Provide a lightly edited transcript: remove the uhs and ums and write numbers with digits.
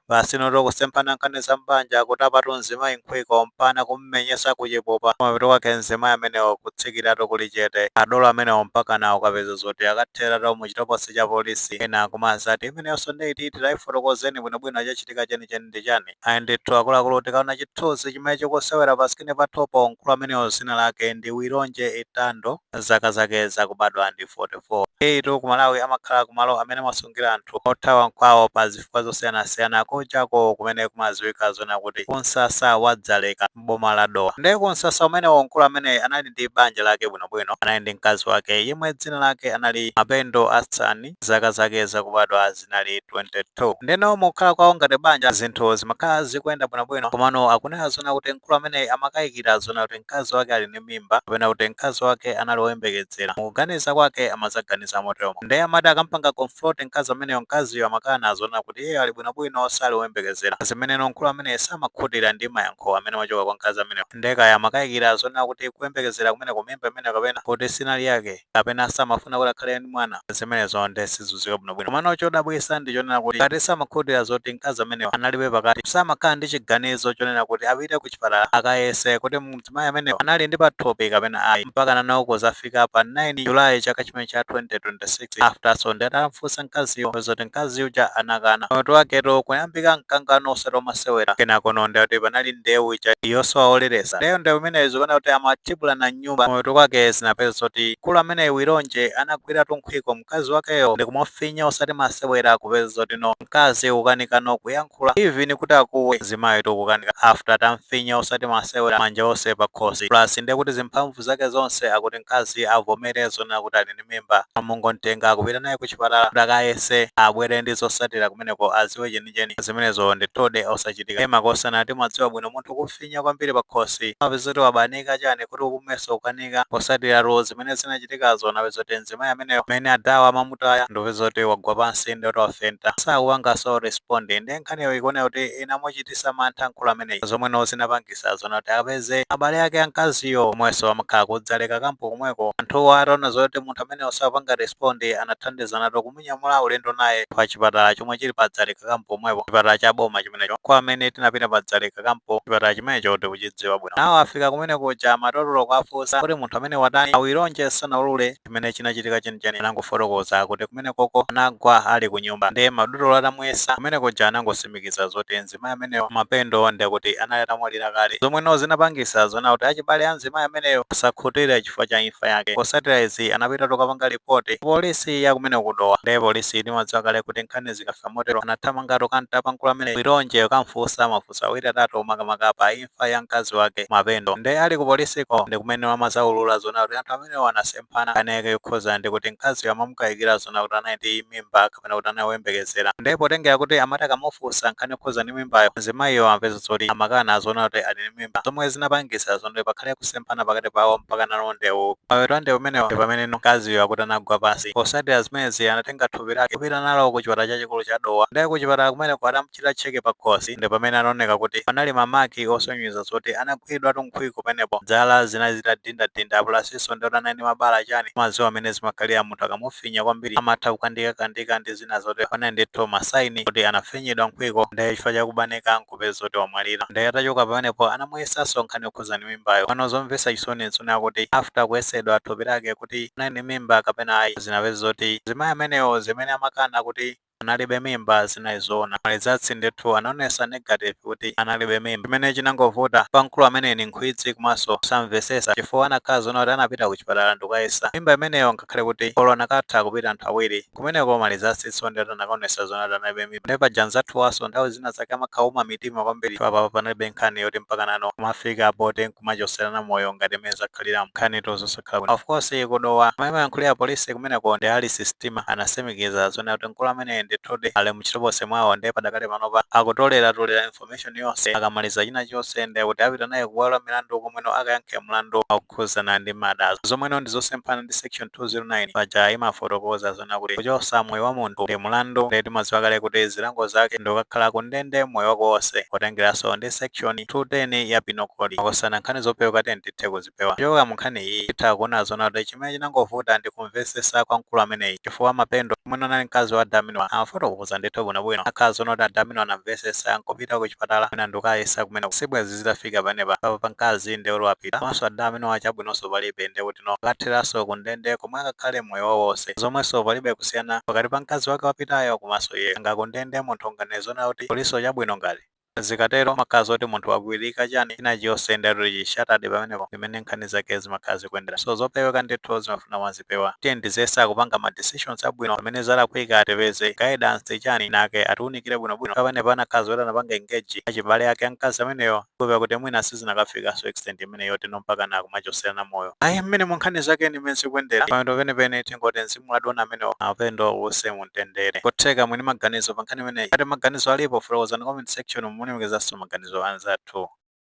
Basi noto kusemphana nkhani za mbanja, kuti apatu mzimayi nkhwiko mpana kummenyesa kuchipupa. Mapeto kwake mzimayi amenewo kutsikiratu kuli chete. Adolo amenewo mpaka nawo ukapeza zoti akatheratu mu chitokosi cha polisi. Ena kumazati imeneyonso ndeyiti tilayifotokozeni bwinobwino, chachitika chenicheni ndi chani? Ayi ndithu akuluakulu, tikaona chithunzi chimene chikusewera pa screen pathopo, mkulu amenewo zina lake ndi Wironje Itando, zaka zake zakubadwa ndi 44. Itu ku Malawi amakhala kumalo amene amasungira anthu othawa nkwawo pa zifukwa zosiyanasiyana, kunjako kumene kumadziwika zona kuti kunsasa wa Dzaleka m'boma la Dowa. Ndiye kunsasa umenewo mkulu amene anali ndi banja lake bwinobwino, anali ndi mkazi wake yemwe dzina lake anali Mapendo Asani, zaka zake zakubadwa zinali 22. Ndeno mukhala kwawo ngati banja zinthu zimakhala zikuyenda bwinobwino, komano akunena zona kuti mkulu amene amakayikira zona kuti mkazi wake ali ndi mimba kapena kuti mkazi wake anali woyembekezera. Mukuganiza kwake amazaganiza moteromo. Ndiye amati akampanga confront mkazi ameneyo, mkaziyo amakana zona kuti iye ali bwinobwino, sali woyembekezera. Zimeneno mkulu amene samakhutira ndi mayankho amene wachoka kwa mkazi ameneyo. Ndiye kaya amakayikira zona kuti kuyembekezera kumene kumimba imene kapena kuti sinali yake, kapena samafuna kuti akhale ndi mwana, zimenezo ndi sizuziwa bwinobwino. Komano chodabwisa ndi chonena kuti ngati samakhutira zoti mkazi ameneyo analibe pakati, samakhala ndi chiganizo chonena kuti apite ku chipatala akayese kuti mzimayi ameneyo anali ndi pathupi kapena ayi, mpaka nanawo kuzafika pa 9 Julayi chaka chimene cha 2026, after so ndi atamfunsa mkaziyo zoti mkazi uja anakana. Mutu waketo kuyambika mkangano osati omasewera. Kenakono ndi kuti panali ndewu ija yosowa oleresa. Ndeyo ndewu imeneyi zikuona kuti amathibulana mnyumba. Mutu kwake zinapeza zoti mkulu amene Wironje anagwiratu nkhwiko mkazi wakeyo ndikumufinya osati masewera, kupeza zoti no mkazi ukanikano kuyankhula, even kuti akuwe zimayi kukanika, after atamfinya osati masewera manja onse pakhosi, plus ndiye kuti zimphamvu zake zonse. Akuti mkazi avomere zonena kuti ali ndi mimba, amungontenga kupita naye ku chipatala kuti akayese, abwere ndi zosatira kumeneko, aziwe chenicheni. Zimenezo ndithudi osachitika. Makosana timadziwa bwino, munthu kufinya kwambiri pakhosi mapeza kuti wabanika chani, kuti ukumenso kukanika. Posatiratu zimene zinachitikazo, napeza kuti mzimayi ameneyo amene adawa amamutaya, ndipeza kuti wagwa pansi, ndi kuti wafenta, sakupanganso respond. Ndi nkhaniyo ikuoneka kuti inamuchitisa mantha mkulu ameneyi, zomweno zinapangisa zona kuti apeze abale ake amkaziyo omwenso amakhala kuDzaleka camp komweko. Anthuwo ataona zoti munthu ameneyo sakupanga respond, anathandizanato kumunyamula ulendo naye pa chipatala chomwe chili pa Dzaleka camp pomwepo, chipatala cha boma chimenecho. Kwa amene tinapita pa Dzaleka camp, chipatala chimenecho tikuchidziwa bwino. Nawo afika kumene kuja, matotolo kuafunsa kuti munthu amene watani. Awironje sanaulule chimene chinachitika chenicheni, anangofotokoza kuti kumene koko anagwa ali ku nyumba. Ndiye madotolo atamuyesa kumene kuja anangosimikiza zoti mzimayi ameneyo Mapendo ndi kuti anali atamwalira kale, zomweno zinapangisa zona kuti achibale a mzimayi ameneyo asakhutire chifukwa cha imfa yake. Posatira izi anapita tukapanga ripoti polisi ya kumene kuDowa. Ndiye polisi timadziwa kale kuti nkhani zikafika motero, anathamangatu kantapa mkulu amene Wironje, kamfunsa mafunso awiri atatu makamaka pa imfa ya mkazi wake Mapendo. Ndiye ali ku polisiko ndi kumene amazaulula zona kuti anthu amenewo anasemphana kaneke kukhoza ndi kuti mkaziyo amamukayikira zona kuti anali ndi mimba kapena kuti anayembekezera. Ndiye potengera kuti amati akamufunsa nkhani yokhuza ndi mimbayo, mzimayiyo amapeza zoti amakana zona kuti ali ndi mimba, zomwe zinapangisa zona kuti pakhale kusemphana pakati pawo mpaka nalo ndewu. Mapeto a ndewu umenewo ndi pamene mkaziyo akuti anagwa pansi. Posatira zimenezi anatenga thupi lake kupita nalo ku chipatala chachikulu cha Dowa. Ndiye ku chipatala kumeneko atamuchita check pa khosi, ndi pamene anaoneka kuti panali ma mark osonyeza zoti anagwiridwatu nkhwiko penepo, dzala zinali zitadindadinda, plusinso ndi kuti anali ndi mabala chani. Madziwo amene zimakhalira munthu akamufinya kwambiri amatha kukandikakandika ndi zina zotero. Panali ndithu ma sign kuti anafinyidwa nkhwiko, ndiye chifukwa chakubanika nkupeza zoti wamwalira. Ndiye atachoka pamenepo anamuyesanso nkhani yokhuza ndi mimbayo. Pano zomvetsa chisoni nzonena kuti after kuyesedwa thupi lake kuti anali ndi mimba kapena ayi, zinapeza zoti zimayi amenewo zimene amakana kuti analibe mimba zinali zoona. Ma results ndithu anaonesa negative kuti analibe mimba. Chimene chinangovuta pa mkulu amene ni nkhwidzi komanso samvesesa, chifukwa anakhala zoona kuti anapita ku chipatala ndikukayesa mimba imeneyo, ngakhale kuti olo anakatha kupita anthu awiri kumeneko, ma results ndi anakaonesa zoona kuti analibe mimba. Ndipo paja anzathuwaso nthawi zina zake amakhauma mitima kwambiri. Papa panalibe nkhani yoti mpaka nano kumafika poti nkumachoserana moyo ngati imene zakhalira, nkhani to zosakhala bwino. Of course kuDowa amayankhulira polisi kumeneko ndi Alice Stima, anasimikiza zoona kuti mkulu amene ndithudi ali muchitokosi mwawo. Ndiye padakali panopa akutolera tolera information yonse. Akamaliza china chonse ndiye kuti apita naye kubwalo la milandu komweno akayankhe mlandu okhuzana ndi murder, zomweno ndi zosemphana ndi section 209. Paja imafotokoza zona kuti kuchosa moyo wa munthu ndi mlandu. Ndiye timadziwa kale kuti zilango zake ndikukakhala ku ndende moyo wako wonse, potengeranso ndi section 210 ya Penal Code. Makosana nkhani zopewa tithe kuzipewa. Kuchoka mu nkhani iyi titha kuona zona kuti chimene chinangovuta ndi kumvesesa kwa mkulu ameneyi, chifukwa Mapendo mwene anali mkazi wa Daminwa. Amafotokoza ndithu bwinobwino. Akhazi onoti adamino anamvesesa, nkupita ku chipatala mwina ndikayesa kumene sibwezi zitafika panepa papa pa mkazi ndi wapita, komanso adamino achabwinonso palibe, ndi kuti no akatheranso kundende komwe akakhale moyo wawo wonse, zomwenso palibe kusiyana pakati pa mkazi wake wapitayo komanso iye. Nga kundende munthu unganezona kuti kuliso chabwino? Ngati zikatero makhazi oti munthu wakwirika chani china chiyonse, ndatu chishatadi pamenepo imene nkhani zake zimakhala zikuyendera. So zopeweka ndithu zimafuna mazipewa. Tiye ndizesa kupanga ma decisions abwino. Pamene zalakwika atipeze guidance chani nake atiunikire bwinobwino. Pamene panakhazi oti anapanga engage achibale ake amkazi ameneyo, kupewa kuti mwina sizinakafikaso extent imeneyo tino mpaka na kumachoserana moyo. Ayi, mmene mu nkhani zake ndimene zikuyendera pamene penepene, tingoti mzimu wadona amenewo apendo use mumtendere. Kutheka mwini maganizo pa nkhani imeneyi, ati maganizo alipo, fotokozani comment section, mulemekezanso maganizo anzathu.